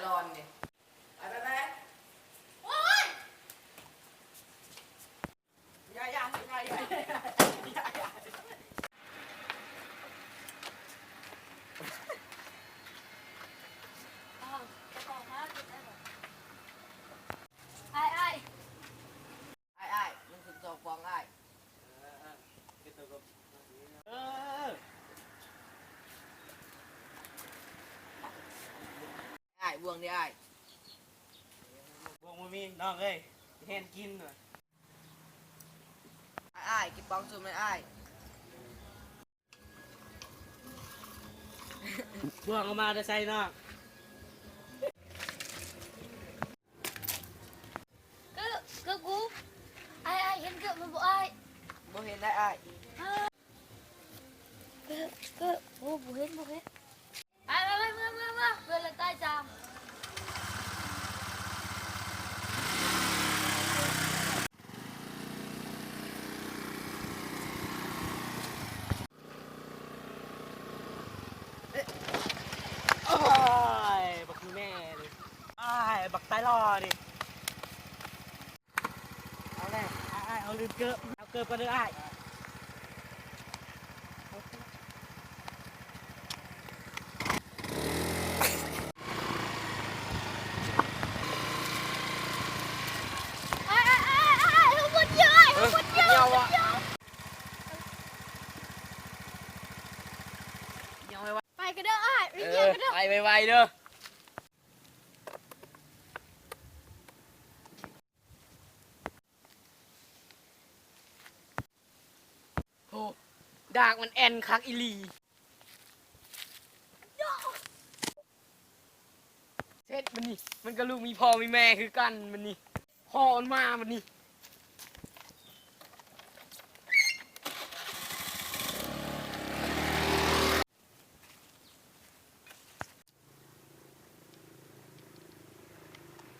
ລອນນີ້ ໄປ ໄປ ໄປ ໂອ້ຍ ຢ່າ ຢ່າ ຢ່າ ຢ່າ ຢ່າ ຢ່າ ອ້າຍ ອ້າຍ ອ້າຍ ອ້າຍ ມັນຂຶ້ນສອງຟອງ ອ້າຍ. ເອີ ເອີ ເອີ ອ້າຍ ບ່ວງເດ້ອ້າຍ. ບ່ວງບໍ່ມີນ້ອງເອີຍ ແຮ່ນກິນ. ອ້າຍ ອ້າຍ ເກັບປອງຊຸມໃຫ້ອ້າຍ. ບ່ວງເອົາມາແຕ່ໃສນ້ອງ? ເກີບ ເກີບກູ. ອ້າຍ ອ້າຍ ເຫັນເກີບມັນບໍ່ອ້າຍ? ບໍ່ເຫັນໄດ໋ອ້າຍ. ເກີບ ເກີບ ໂອ້ ບໍ່ເຫັນ ບໍ່ເຫັນ. ໄປ ໄປ ໄປ ເມືອ ເມືອ ເມືອ ເພື່ອນລະຕາຍສາມ. ໂອ້ຍ ບັກແມ່ນີ້ ອ້າຍ ບັກຕາຍຫຼໍ່ນີ້. ເອົາແຫຼະ ອ້າຍ ອ້າຍ ເອົາລືມເກີບ ເອົາເກີບກ່ອນເດີອ້າຍ. ອ້າຍ ອ້າຍ ອ້າຍ ອ້າຍ ເຮົາບໍ່ດຽວ ອ້າຍ ເຮົາບໍ່ດຽວ ເອີ ດຽວຫວະ ດຽວ. ໄປກັນເດີອ້າຍ ໄປ ເອີ ໄປໄວໆເດີ. ໂອ້ ດາກມັນແອ່ນຄັກອີ່ຫຼີ. ເສັດບັດນີ້ ມັນກະລູກມີພໍ່ມີແມ່ຄືກັນບັດນີ້. ພໍ່ມັນມາບັດນີ້.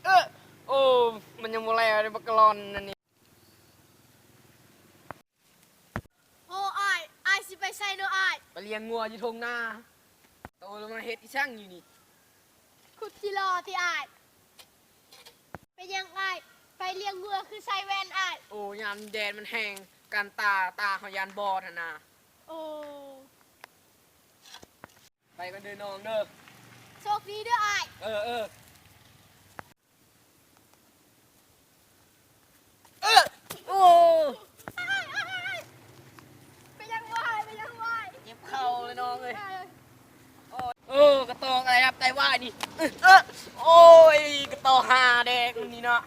ເອີ ໂອ້ ມັນຍັງບໍ່ແລ້ວເດ້ ບັກກະລອນອັນນີ້. ໂອ້ ອ້າຍ ອ້າຍຊິໄປໃສເນາະອ້າຍ? ໄປລ້ຽງງົວຢູ່ທົ່ງນາ. ໂຕລະມາເຮັດອີ່ສັງຢູ່ນີ້? ຂຸດຈີ່ລໍຕິອ້າຍ? ເປັນຫຍັງອ້າຍ ໄປລ້ຽງງົວຄືໃສ່ແວ່ນອ້າຍ? ໂອ້ ຍາມແດດມັນແຮງ ກັນຕາ ຕາເຮົາຢ້ານບອດຫັ້ນນາ. ໂອ້ ໄປກ່ອນເດີນ້ອງເດີ. ໂຊກດີເດີອ້າຍ. ເອີ ເອີ. ເອີ ໂອ້ ເປັນຫຍັງວາຍ ເປັນຫຍັງວາຍ? ເຈັບເຂົ່າເລີຍນ້ອງເອີຍ. ໂອ້ ກະຕອກອາໄລຮັບໄຕວາຍນີ້. ເອີ ເອີ ໂອ້ຍ ກະຕອກຫາແດກນີ້ເນາະ.